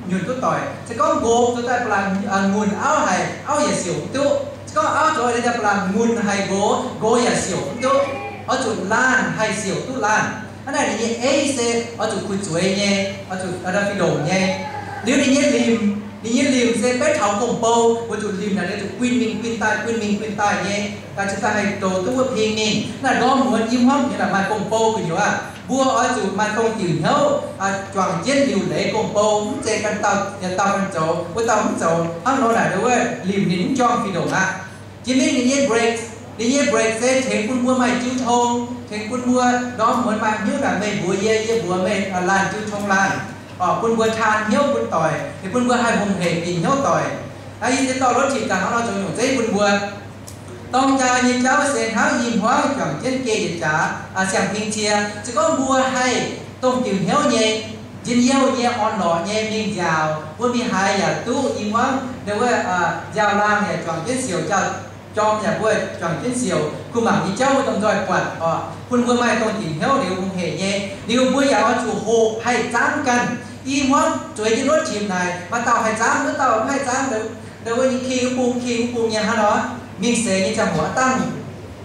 nyunc duqv doic. Se gorngv nqox zoux daaih ba'laqc, aa, ngunc auv haic, auv yaac siouc mv duqv. Se gorngv auv zoux daaih ba'laqc ngunc haic nqox, nqox yaac siouc mv duqv. Oix zuqc laanh haih siouc duqv laanh. Hnangv naaic ninh nyei eiv se oix zuqc kuh zueiz nyei, oix zuqc, aa, fih longc nyei. Liuz ninh nyei limc, ninh nyei limc se beiv taux gong-bou, weic zuqc limc naaic ninh zuqc guinh mingh guinh daaih, guinh mingh guinh daaih nyei, daaih cingx daaih haih douz duqv wuov ping mingh. Naaiv ndorm muonz i hmuangv nyei maaih gong-bou gu'nyuoz, mbuo oix zuqc maaih dongh diuc hnyouv, aa, juangc jienv liuc leiz gong-bou, mv zeiz ganh dauh, dauh ganh zoux, wuov dauh mv zoux. Hnangv nor naaic wuov limc ninh mv njorngh fih longc aqv. Jiex mingh ninh nyei brake, ninh nyei brake se tengx bun mbuo maaih jiu tong, tengx bun mbuo ndorm muonz maaih hnyouv naaic meih mbuox yie, yie mbuox meih, laanh jiu tong laanh, bun mbuo taan hnyouv bun doic, bun mbuo haih hungh hec bieqc hnyouv doic. Naaiv yie se dorh รถถีบ daaih hnangv nor zoux nyungc zeiv bun mbuo. Dorng jaa nyei jauv se hnangv i hmuangv juangc jienv geh yietc jaax siang-ping cie. Se gorngv mbuo haih dongh diuc hnyouv nyei, njien-youh nyei, orn-lorqc nyei mingh nziaauc, mbuo mingh haaix yaac duqv i hmuangv ndau wuov nziaaux-laangh yaac juangc jienv siouc, nziaaux-jorm yaac mbuo juangc jienv siouc, kuh mangc nyei jauv mbuo domh nzoih buatc oc, bun mbuo maaih dongh diuc hnyouv liuz hungh hec nyei. Liuz mbuo yaac oix zuqc hoqc haih zaangv ganh. I hmuangv zueiz jienv รถถีบ naaic, maaih dauh haih zaangv, wuov dauh mv haih zaangv, ndau wuov nyei king bung, king bung nyei hnangv nor, mingh seix nyei ziangh hoc aav dangh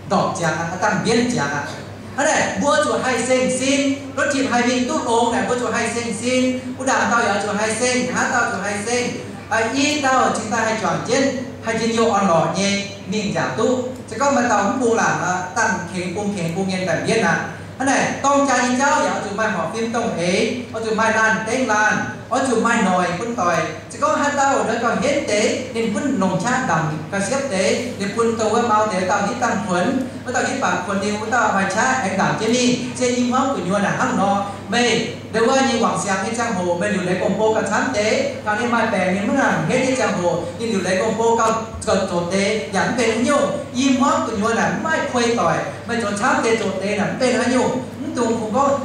ndorpc ziangx aqv, aav dangh mbienv ziangx aqv. Hnangv naaic mbuo zuqc haih seng-sin, รถถีบ haih mingh duqv longx naaic mbuo zuqc haih seng-sin, wuov ndaangc dauh yaac zuqc haih seng, haaix dauh zuqc haih seng, i dauh cingx daaih haih juangc jienv, haih njien-youh orn-lorqc nyei mingh nziaauc duqv. Se gorngv maaih dauh mv bung laangc, dangh kengx bung kengx bung nyei daaih mbienv aqv. Hnangv naaic dorng jaa nyei jauv yaac oix zuqc maaih horpc fim dongh eix, oix zuqc maaih laanh dengv laanh, oix zuqc maaih noic bun doic. Se gorngv haaix dauh ndau gauh henv deix, ninh gunv longc qaqv ndamc ga'siepv deix, ninh bun dongh wuov mau deix dauh hitv dangh kuonx, wuov dauh hitv baac kuonx ninh, wuov dauh maaih qaqv aengx ndamc jienv mingh. Se i hmuangv gu'nyuoz naaic hnangv nor, meih ndau wuov nyei wangc siangx nyei ziangh hoc meih liuc leiz gong-bou gauh camv deix, taux ninh maaih baengc ninh maiv nangc henv nyei ziangh hoc ninh liuc leiz gong-bou gauh zoqc deix yaac mv benx haaix nyungc. I hmuangv gu'nyuoz naaic mv maaih kuei doic, meih zoux camv deix zoqc deix naaic mv benx haaix nyungc. Mv dungx kungx gorngv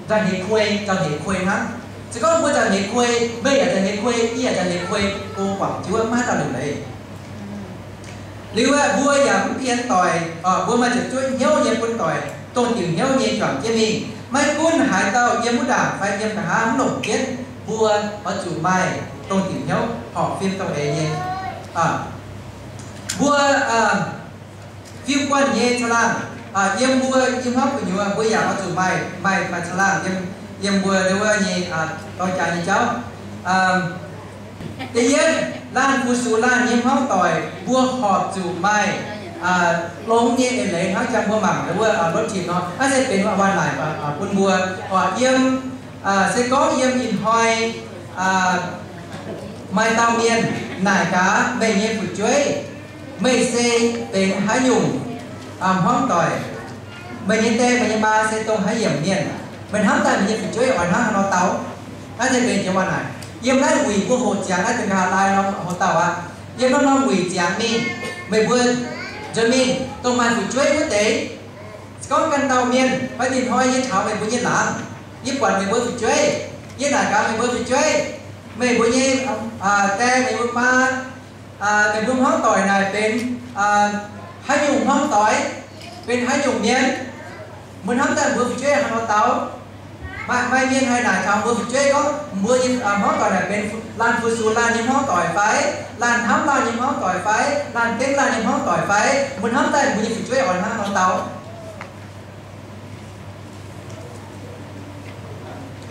nzauh heix kuei, nzauh heix kuei hnangv. Se gorngv mbuo nzauh heix kuei, meih yaac nzauh heix kuei, yie yaac nzauh heix kuei, go guangc jienv wuov maiv maaih haaix dauh liuc leiz. Liuz aeqv, mbuo yaac mv pien doic, mbuo maaih ziepc zuoqv hnyouv nyei bun doic dongh diuc hnyouv nyei juangc jienv mingh. Maiv gunv haaix dauh yiem wuov ndaangc fai yiem nqa'haav mv longc jienv, mbuo oix zuqc maaih dongh diuc hnyouv horpc fim dongh eix nyei. Mbuo fiuv-guanh nyei caangh laangh, yiem mbuo i hmuangv gu'nyuoz mbuo yaac oix zuqc maaih, maaih, maaih caangh laangh yiem, yiem mbuo ndau wuov nyei dorng jaa nyei jauv. Da'yietv, laanh fu-sux laanh nyei hmuangv doic, mbuo horpc zuqc maaih longx nyei eix leiz hnangv jangx mbuo mangc ndau wuov รถถีบ nor. Naaiv se benx waac naaic bun mbuo oc. Yiem, se gorngv yiem ih hnoi maaih dauh mienh naaic gaax meih nyei fu'jueiv, meih se benx haaix nyungc hmuangv doic? Meih nyei die meih nyei maa se dongh haaix yiemc mienh? Meih hnamv daaih meih nyei fu'jueiv oix hnangv haaix nor dau? Naaiv se benx jiex waac naaic. Yiem naaiv wuic mbuo hoqc ziangx naaiv deix nqa'haav laai norm hoc dauh aqv. Yiem norm-norm wuic ziangx mingh, meih mbuo nzuonx mingh dongh maaih fu'jueiv wuov deix, se gorngv ganh dauh mienh fai ninh hnoi yie taux meih mbuo nyei laangz, yie buatc meih mbuo fu'jueiv, yie naaic gaax meih mbuo fu'jueiv, meih mbuo nyei die, meih mbuo maa, meih mbuo hmuangv doic naaic benx haaix nyungc hmuangv doic, benx haaix nyungc mienh? Mbuo hnamv daaih mbuo fu'jueiv haaix nor dau? Maaih, maaih mienh haih naaic taux mbuo fu'jueiv gorngv mbuo nyei hmuangv doic naaic benx laanh fu-sux laanh nyei hmuangv doic fai, laanh hnamv laanh nyei hmuangv doic fai, laanh dengv laanh nyei hmuangv doic fai? Mbuo hnamv daaih mbuo nyei fu'jueiv oix hnangv nor dau?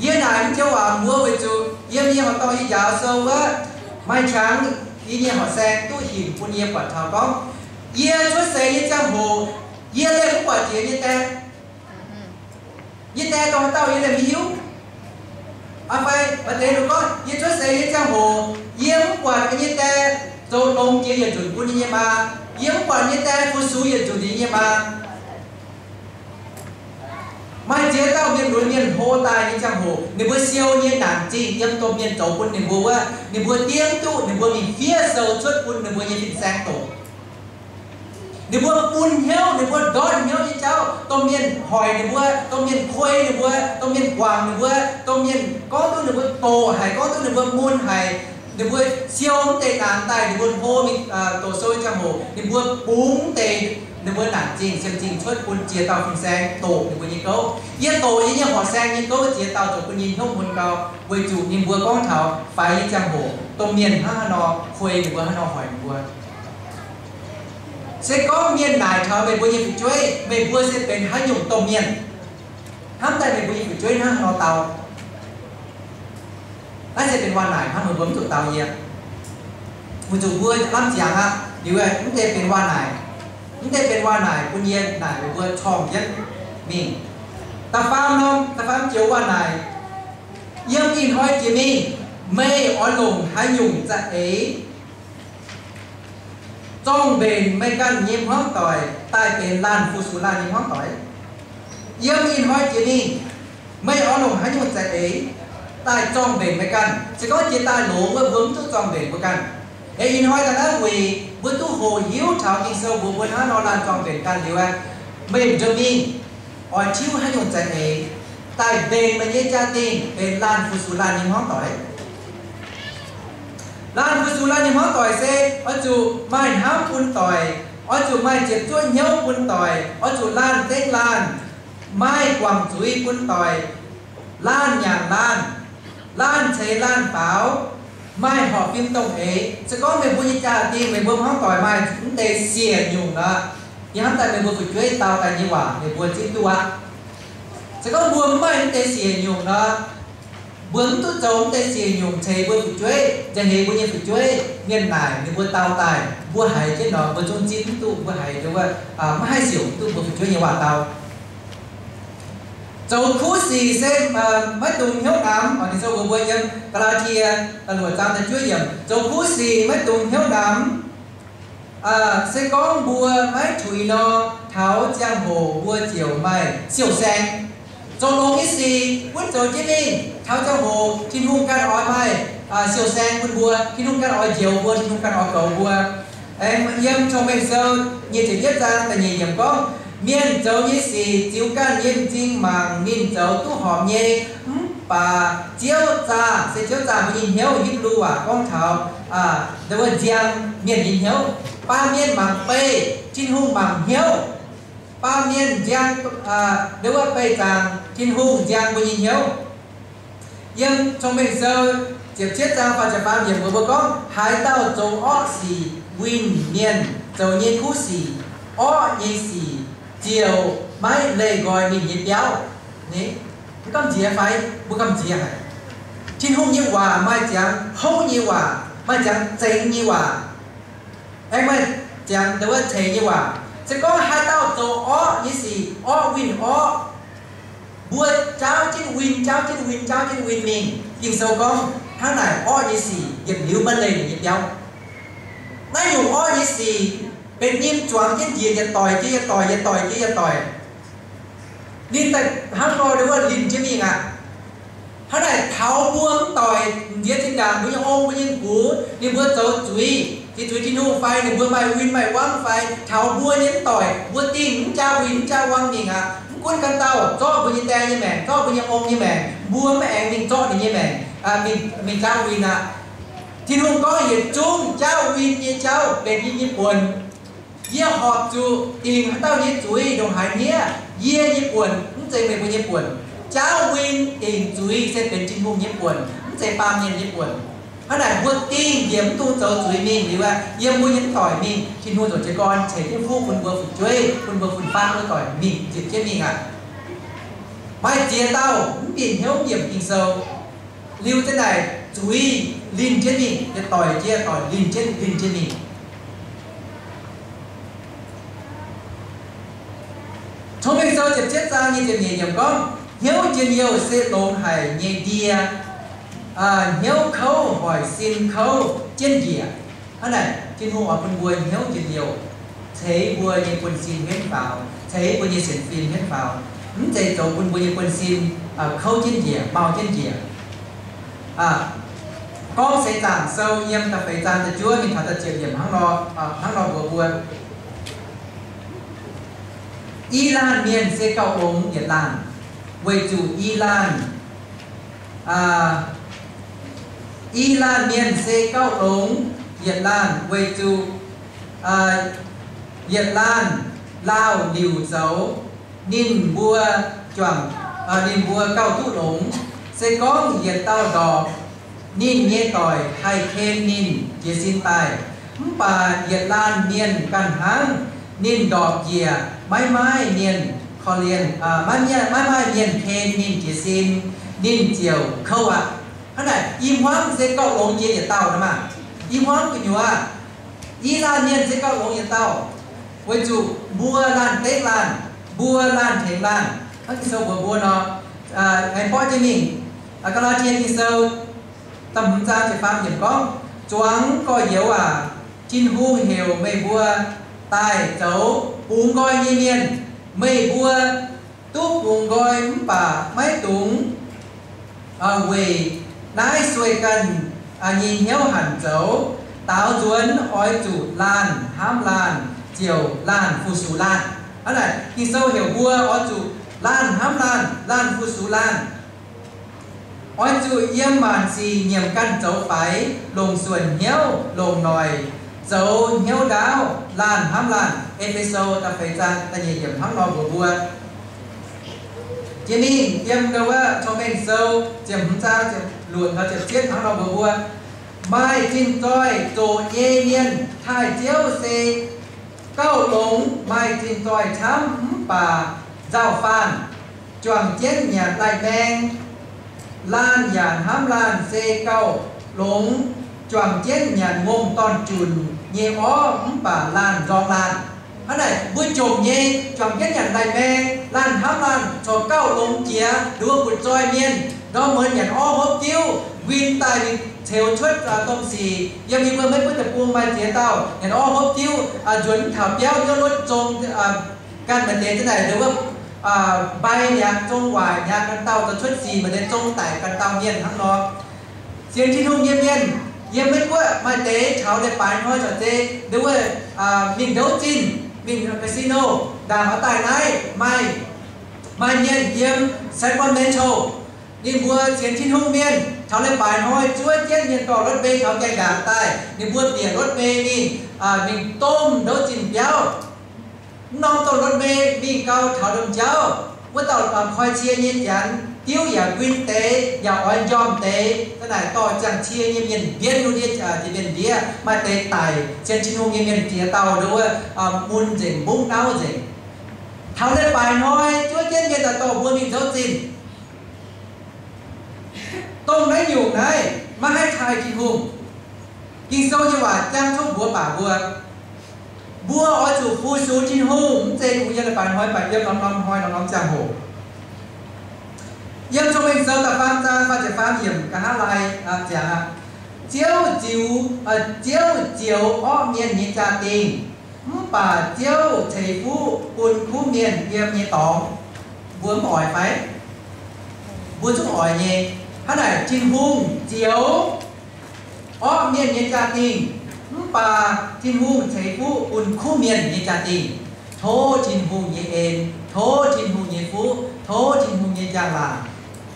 Yie naaic mv joux waac mbuo weic zuqc yiem yie horqc dorngh yie njaaux sou wuov, maaih qangx yie nyei horqc saeng duqv hinc bun yie buatc taux gorngv, yie cuotv seix nyei ziangh hoc, yie liemh mv buatc jiex yie nyei die. Yie die dongh haaix dauh yie liemh mv hiuv. Aa fai maaih deix ninh gorngv, yie cuotv seix nyei ziangh hoc, yie mv buatc yie nyei die zoux longx jiex yietc nzunc bun yie nyei maa. Yie mv buatc yie nyei die fu-sux yietc nzunc yie nyei maa. Maaih ziex dauh mienh lunx mienh hlo daaih nyei ziangh hoc, ninh mbuo siou nyei naanc zingh yiem domh mienh zoux bun ninh mbuo wuov, ninh mbuo diev duqv ninh mbuo mingh fiev sou cuotv bun ninh mbuo nyei fin-saeng doqc. Ninh mbuo bun hnyouv, ninh mbuo ndortv hnyouv nyei jauv, domh mienh hoic ninh mbuo, domh mienh kuei ninh mbuo, domh mienh guangc ninh mbuo, domh mienh gorngv duqv ninh mbuo doqc haic, gorngv duqv ninh mbuo mun haic. Ninh mbuo siou mv deix naanc daaih, ninh mbuo hlo mingh doqc sou nyei ziangh hoc, ninh mbuo bungx mv deix Ninh mbuo naaic zingh siemv zingh cuotv bun ziex dauh fin-saeng doqc ninh mbuo nyei gouv. Yie doqc yie nyei horqc saeng nyei gouv ziex dauh zoux bun yie hnyouv mun gau, weic zuqc ninh mbuo gorngv taux faix nyei ziangh hoc domh mienh hnangv haaix nor kuei ninh mbuo, haaix nor hoic ninh mbuo. Se gorngv mienh naaic taux meih mbuo nyei fu'jueiv, meih mbuo se benx haaix nyungc domh mienh? Hnamv daaih meih mbuo nyei fu'jueiv hnangv haaix nor dau? Naaiv se benx waac-naaic hnangv, meih mbuo mv zuqc dau yie. Weic zuqc mbuo lamh ziangx aqv. Liuz mv deix benx waac-naaic, mv deix benx waac-naaic bun yie naaic meih mbuo corng jienv mingh. Da'faam norm, da'faam joux waac-naaic, yiem ih hnoi jiex mingh, meih oix longc haaix nyungc za'eix zorng-mbenc meih ganh nyei hmuangv doic daaih benx laanh fu-sux laanh nyei hmuangv doic? Yiem ih hnoi jiex mingh, meih oix longc haaix nyungc za'eix daaih zorng-mbenc meih ganh? Se gorngv jiex daaih longx wuov, mbuo mv duqv zorng-mbenc mbuo ganh. Eix ih hnoi daaih naaiv weic mbuo duqv hoqc hiuv taux Ging-Sou mbuox mbuo hnangv nor laanh zorng-mbenc ganh liuz aqv, meih njoux mingh oix tiuv haaix nyungc za'eix daaih mbenc meih nyei jaa-dingh benx laanh fu-sux laanh nyei hmuangv doic? Laanh fu-sux laanh nyei hmuangv doic se oix zuqc maaih hnamv bun doic, oix zuqc maaih ziepc zuoqv hnyouv bun doic, oix zuqc laanh zengv laanh, maaih guangc zuiz bun doic, laanh nyanc laanh, laanh ceix laanh faaux, maaih horpc fim dongh eix. Se gorngv meih mbuo nyei jaa-dingh, meih mbuo hmuangv doic maaih mv deix siec nyungc nor, yie hnamv daaih meih mbuo fu'jueiv dau daaih nyei waac meih mbuo zipv duqv aqv. Se gorngv mbuo mv maaih mv deix siec nyungc nor, mbuo mv duqv zoux mv deix siec nyungc ceix mbuo fu'jueiv, nza'heix mbuo nyei fu'jueiv mienh naaic ninh mbuo dau daaih, mbuo haiz jienv nor mbuo zungv zipv mv duqv, mbuo haiz mv haih siouc mv duqv mbuo fu'jueiv nyei waac dau. Zoux kuv sic se maiv dungx hnyouv namx. Ninh sou mbuox mbuo yiem Gaa^laa^tie da'luoqc zaang da'juov yiemc, zoux kuv sic maiv dungx hnyouv namx. Se gorngv mbuo maiv tuix nor, taux ziangh hoc mbuo ziouc maaih siou-saeng. Zoux longx nyei sic gunv zoux jienv mingh, taux ziangh hoc Tin-Hungh ganh oix maaih siou-saeng bun mbuo, Tin-Hungh ganh oix njoux mbuo, Tin-Hungh ganh oix goux mbuo. Aengx yiem Cong-Mengh Sou nyic ziepc yietv zaang da'nyeic yiemc gorngv, mienh zoux nyei sic ziux ganh nyei m'zing mangc ninh zoux duqv horpc nyei, mv baac Ziouv zaah, se Ziouv zaah mbuo nyei hnyouv. Hipv^lu waac gorngv taux nziang mienh nyei hnyouv. Baamh mienh mangc beih, Tin-Hungh mangc hnyouv. Baamh mienh nziang, nduov wuov beih zaangc, Tin-Hungh nziang mbuo nyei hnyouv. Yiem Cong-Mengh Sou ziepc cietv zaang faah ziepc faam yiemc mbuox mbuo gorngv, haaix dauh zoux orqv sic winh mienh zoux nyei kuv sic, orqv nyei sic ziouc maiv leih nqoi ninh nyei biauv. Mv gamh nziex fai? Mbuo gamh nziex haic. Tin-Hungh nyei waac maaih ziangx houv nyei waac, maaih ziangx zengx nyei waac, aengx maaih ziangx nduov wuov ceix nyei waac. Se gorngv haaix dauh zoux orqv nyei sic, orqv winh orqv, mbuo jaauv jienv winh, jaauv jienv winh, jaauv jienv winh mingh. Ging-Sou gorngv hnangv naaic orqv nyei sic yietc liuz maiv leih ninh nyei biauv. Naaiv nyungc orqv nyei sic benx nyim zuangx jienv njiec yietc doic jiex yietc doic, yietc doic jiex yietc doic. Ninh daaih hnangv nor nduov wuov linh jienv mingh aqv. Hnangv naaic taux mbuo mv doic, nziex zinh ndaangc mbuo nyei ong, mbuo nyei gux, ninh mbuo zoux zuiz, jiex zuiz Tin-Hungh fai, ninh mbuo maaih win maaih wangv fai, taux mbuo nyei mv doic, mbuo dingh mv jaauv win mv jaauv wangv mingh aqv. Mv gunv ganh dauh zorqv mbuo nyei die nyei maengc, zorqv mbuo nyei ong nyei maengc, mbuo maiv aengx mingh zorqv ninh nyei maengc, mingh, mingh jaauv win aqv. Tin-Hungh gorngv, yietc zungv jaauv win nyei jauv benx yie nyei buonc. Yie horpc zuqc dingc haaix dauh nyei zuiz ndongc haaix hniev, yie nyei buonc, mv zeiz meih mbuo nyei buonc. Jaauv win dingc zuiz se benx Tin-Hungh nyei buonc, mv zeiz baamh mienh nyei buonc. Hnangv naaic mbuo dingh njiec mv dungx zoux zuiz mingh liuz, yiem mbuo nyei mv doic mingh, Tin-Hungh ziouc jiez gorn ceix jienv fuqv bun mbuo fu'jueiv, bun mbuo fun-faqv wuov doic mingh, nzipc jienv mingh aqv. Maaih ziex dauh mv bieqc hnyouv yiemc Ging-Sou. Liuz zinh naaic zuiz linh jienv mingh, yietc doic jiex doic linh jienv, linh jienv mingh. Cong-Mengh Sou ziepc cietv zaang nyic ziepc nyeic yiemc gorngv, hnyouv njien-youh se longx haic nyei ndie, hnyouv kouv hoic sin kouv jienv njiec. Hnangv naaic, Tin-Hungh oix bun mbuo hnyouv njien-youh, ceix mbuo nyei buonv-sin henv faaux, ceix mbuo nyei sienx fim henv faaux, mv zeiz zoux bun mbuo nyei buonv-sin kouv jienv njiec, mau jienv njiec. Gorngv Seix Zaangc Sou yiem da'feix zaang da'juov mingh taux da'ziepc yiemc hnangv nor, hnangv nor mbuox mbuo, I laanh mienh se gauh longx yietc laanh, weic zuqc i laanh, i laanh mienh se gauh longx yietc laanh, weic zuqc yietc laanh lauh liuc zoux, ninh mbuo juangc, ninh mbuo gauh duqv longx. Se gorngv yietc dauh ndorpc, ninh nyei doic haih ken ninh jiez sin daaih. Mv baac yietc laanh mienh ganh hnangv, ninh ndorpc njiec, maiv maaih mienh korv-lienh, maiv maaih mienh ken ninh jiez sin, ninh ziouc kouv aqv. Hnangv naaic, i hmuangv se gauh longx jiex yietc dauh nor maah. I hmuangv gu'nyuoz, i laanh mienh se gauh longx yietc dauh, weic zuqc mbuo laanh dekv laanh, mbuo laanh tengx laanh. Hnangv Ging-Sou mbuox mbuo nor, aengx borqv jienv mingh, Gaa^laa^tie Ging-Sou da'hmz zaang ziepc faam yiemc gorngv, Zuangx gorx-youz aac, Tin-Hungh heuc meih mbuo daaih zoux bungx nqoi nyei mienh. Meih mbuo duqv bungx nqoi mv baac maiv dungx weic naaiv sueih ganh nyei hnyouv hanc zoux. Daaux nzuonx oix zuqc laanh hnamv laanh, ziouc laanh fu-sux laanh. Hnangv naaic, Ging-Sou heuc mbuo oix zuqc laanh hnamv laanh, laanh fu-sux laanh. Oix zuqc yiem maanc sic nyiemc ganh zoux faix, longc suonc hnyouv, longc noic zoux hnyouv ndaauv, laanh hnamv laanh. E^fe^so da'feix zaang da'nyeic yiemc hnangv nor mbuox mbuo. Jiex mingh yiem wuov Cong-Mengh Sou ziepc hmz zaang ziepc luoqc taux ziepc cietv hnangv nor mbuox mbuo, maaih zinh zoih zoqc nyei mienh taaih Ziouv se gauh longx. Maaih zinh zoih camv mv baac nzauh faanh, juangc jienv nyanc lai-maeng. Laanh yaac hnamv laanh se gauh longx, juangc jienv nyanc ngongh dorn-junc nyei orv mv baac laanh nzorng laanh. Hnangv naaic, mbuo jomc nyei juangc jienv nyanc lai-maeng, laanh hnamv laanh corc gauh longx jiex. Nduov butv-zoih mienh ndorm muonz nyanc orv hopv diuv, nquin daaih ninh ceux cuotv domh sic. Yiem yie mbuo Meiv Guoqv deic-bung maaih ziex dauh nyanc orv hopv diuv, nzuonx taux biauv, biauv lotv zong ganh maaih deix za'naaic nduov mbai mi'aqv, zong waaic mi'aqv, ganh dauh daaih cuotv sic maaih deix zong daic ganh dauh mienh hnangv nor. Sienx Tin-Hungh nyei mienh yiem Meiv Guoqv maaih deix taux leiz-baaix hnoi caux zei nduov mingh ndouv zinh, mingh casino, ndaangc oix daaih naaiv maaih, maaih mienh yiem Sacramento, ninh mbuo sienx Tin-Hungh mienh taux leiz-baaix hnoi zuov jienv mienh dorh รถเมล์ taux gaengh ndaangc daaih, ninh mbuo bieqc รถเมล์ mingh, mingh domh ndouv zinh biauv. Mv norm domh รถเมล์ mingh gau taux domh jauv, wuov dauh koi cie nyei janx diuv yaac nquin deix, yaac oix njormh deix. Za'naaic dorh ziangh cie nyei mienh mbienv wuov ndiev jiex mienh ndiev, maaih deix daic. Sienx Tin-Hungh nyei mienh ziex dauh nduov mun nzengc, mbungv nauv nzengc. Taux leiz-baaix hnoi zuov jienv mienh daaih dorh mbuo mingh ndouv zinh. Dongh naaiv nyungc naaiv maiv haih taaih Tin-Hungh. Ging-Sou nyei waac jangx tov mbuox baac mbuo, mbuo oix zuqc fu-sux Tin-Hungh. Mv zeiz yiem leiz-baaix hnoi, mv baac yiem norm-norm hnoi, norm-norm ziangh hoc. Yiem Cong-Mengh Sou da'faam zaang faah ziepc faam yiemc nqa'haav laai ziangx aqv, Ziouv ziux, Ziouv zioux orqv mienh nyei jaa-dingh, mv baac Ziouv ceix fuqv bun kuv mienh yiem nyei dorngx. Mbuo mv oix fai? Mbuo zungv oix nyei. Hnangv naaic Tin-Hungh zioux orqv mienh nyei jaa-dingh, mv baac Tin-Hungh ceix fuqv bun kuv mienh nyei jaa-dingh. Tov Tin-Hungh nyei en, tov Tin-Hungh nyei fuqv, tov Tin-Hungh nyei njang-laangc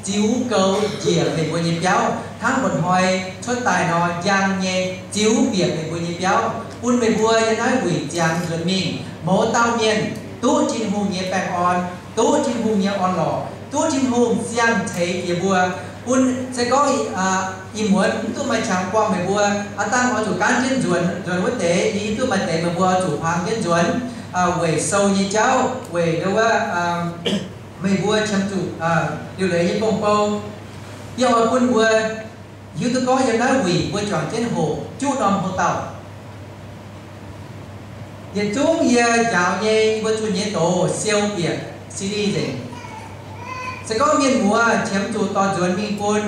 ziux goux njiec meih mbuo nyei biauv, hnangv mba'hnoi cuotv daaih nor njang nyei ziux bieqc meih mbuo nyei biauv, bun meih mbuo yiem naaiv wuic ziangx nzuonx mingh mouz dauh mienh duqv Tin-Hungh nyei baengh orn, duqv Tin-Hungh nyei orn-lorqc, duqv Tin-Hungh siang-ceix jiex mbuo. Bun se gorngv ih muonz mv duqv maaih qangx buangh meih mbuo, aav dangh oix zuqc gaanv jienv nzuonx, nzuonx wuov deix, yie duqv maaih deix meih mbuo oix zuqc hmuangx jienv nzuonx weic sou nyei jauv, weic wuov meih mbuo qiemx zuqc liuc leiz nyei gong-bou. Yie oix bun mbuo hiuv duqv gorngv yiem naaiv wuic mbuo juangc jienv hoqc juqv norm hlo dauh. Yietc zungv yie njaaux nyei, yie mbuo zunh nyei doz siou bieqc C D nzengc. Se gorngv mienh muoz qiemx zuqc dorh nzuonx mingh bun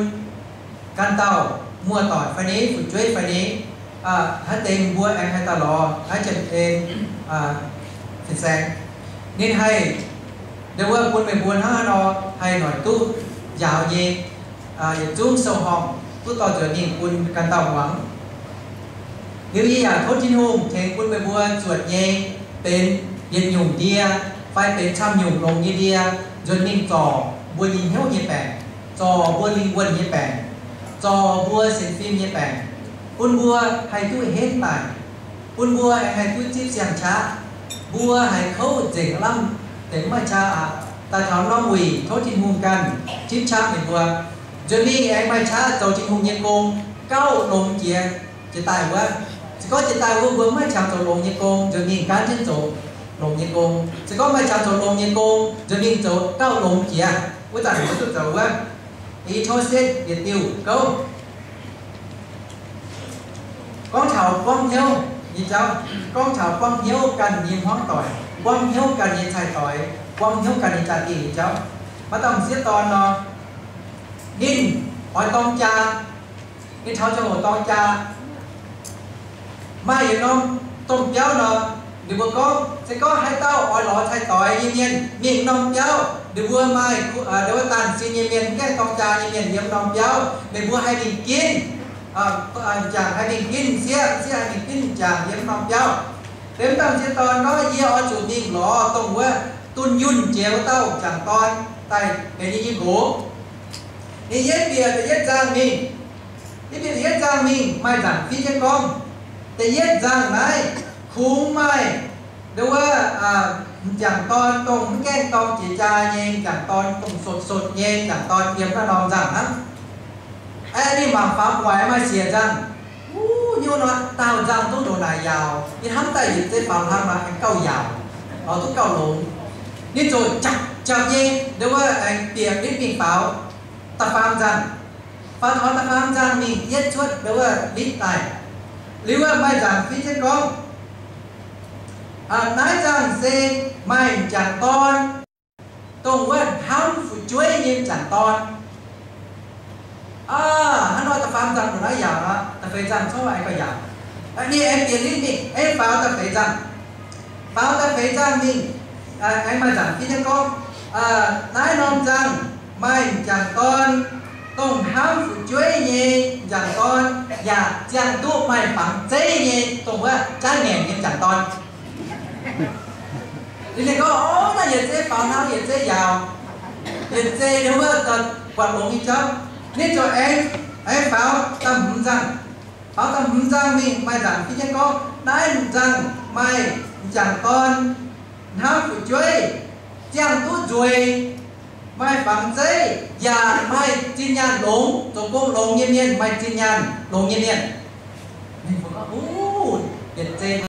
ganh dauh muoz-doic fai ni, fu'jueiv fai ni, hnangv deix mbuo aengx haih daaih lorz naaiv Janx-En fin-saeng. Ninh haih, nduov, bun meih mbuo hnangv haaix nor haih noic duqv njaaux nyei, yietc zungv sou-horngh duqv dorh nzuonx mingh bun ganh dauh muangx. Liuz yie yaac tov Tin-Hungh tengx bun meih mbuo zuotc nyei benx yietc nyungc ndie fai benx camv nyungc longx nyei ndie, nzuonx mingh zorc mbuo nyei hnyouv nyei baengc, zorc mbuo lingh wuonh nyei baengc, zorc mbuo sienx fim nyei baengc, bun mbuo haih duqv henv daic, bun mbuo haih duqv zipv siang-qaqv. Mbuo haiz kouv nzengc lamh, deix mv maaih qaqv aqv. Daaih taux norm wuic tov Tin-Hungh ganh jipv qaqv meih mbuo. Nzuonx mingh aengx maaih qaqv zoux Tin-Hungh nyei gong, gauh longx jiex, jiex daaih wuov. Se gorngv jiex daaih wuov mbuo mv maaih qangx zoux longx nyei gong, nzuonx mingh gaanv jienv zoux longx nyei gong. Se gorngv maaih qangx zoux longx nyei gong, nzuonx mingh zoux gauh longx jiex. Wuov zanc mbuo duqv zoux wuov. Ih tov setv yietc diuh gouv. Gorngv taux buangv hnyouv nyei jauv, gorngv taux buangv hnyouv ganh nyei hmuangv doic, buangv hnyouv ganh nyei cai-doix, buangv hnyouv ganh nyei jaa-dingh nyei jauv. Maaih dauh m'sieqv dorn nor, ninh oix dorng jaa, ninh taux ziangh hoc dorng jaa, maaih yietc norm domh biauv nor, ninh mbuo gorngv, se gorngv haaix dauh oix lorz cai-doix nyei mienh mingh norm biauv, ninh mbuo maaih, ninh mbuo daanh sin nyei mienh, mv gaengh dorng jaa nyei mienh yiem norm biauv, ninh mbuo haih mingh ginv, m'jangc haih mingh ginv m'sieqv, m'sieqv haih mingh ginv m'jangc yiem norm biauv. Liuz m'dauh m'sieqv dorn gorngv, yie oix zuqc mingh lorz dongh wuov dunh yunh jiex wuov dauh m'jangc dorn daaih benx yie nyei nqox. Ninh yietv bieqc da'yietv nzangh mingh. Yietv bieqc da'yietv nzangh mingh maaih nzaangc fiev jienv gorngv, da'yietv nzangh naaiv kungx maaih ndo wuov m'jangc dorn dongh mv gaengh dorng jiex jaa nyei m'jangc dorn, dongh sotv-sotv nyei m'jangc dorn yiem naaiv norm nzangh hnangv. Aengx ninh mangc faaux gu'nguaaic maaih siec nzangh. Wuov nyungc nor, daauh nzangh zungv ndongc naaic yaauc. Yie hnamv daaih yietc zeiv faaux hnangv nor aengx gauh yaauc, oix duqv gauh longx. Ninh ziouc japc japc nyei ndo wuov aengx bieqc nitv mingh faaux da'faam nzangh. Faaux taux da'faam nzangh mingh yietv cuotv ndo wuov nitv daaih. Liuz wuov maaih nzaangc fiev jienv gorngv, naaiv nzangh se maaih m'jangc dorn, dongh wuov hnamv fu'jueiv nyei m'jangc dorn. Hnangv nor da'faam nzangh ndongc naaiv yaauc aqv, da'feix nzangh corc aengx gauh yaauc. Ninh aengx bieqc nitv mingh, aengx faaux da'feix nzangh. Faaux da'feix nzangh mingh, aengx maaih nzaangc fiev jienv gorngv, naaiv norm nzangh maaih m'jangc dorn, dongh hnamv fu'jueiv nyei m'jangc dorn, yaac ziangh duqv maaih fangx zeiv nyei, dongh wuov jaav ngaengc nyei m'jangc dorn. Ninh gorngv, o, naaiv yietc zeiv faaux hnangv yietc zeiv yaauc, yietc zeiv ndo wuov buatc longx nyei jauv. Ninh ziouc aengx, aengx faaux da'hmz nzangh. Faaux da'hmz nzangh mingh maaih nzaangc fiev jienv gorngv, naaiv nzangh maaih m'jangc dorn, hnamv fu'jueiv, ziangh duqv nzueic, maaih fangx zeiv, yaac maaih zinh nyaanh longx, zoux gong longx nyei mienh, maaih zinh nyaanh longx nyei mienh. Ninh gorngv, o, yietc zeiv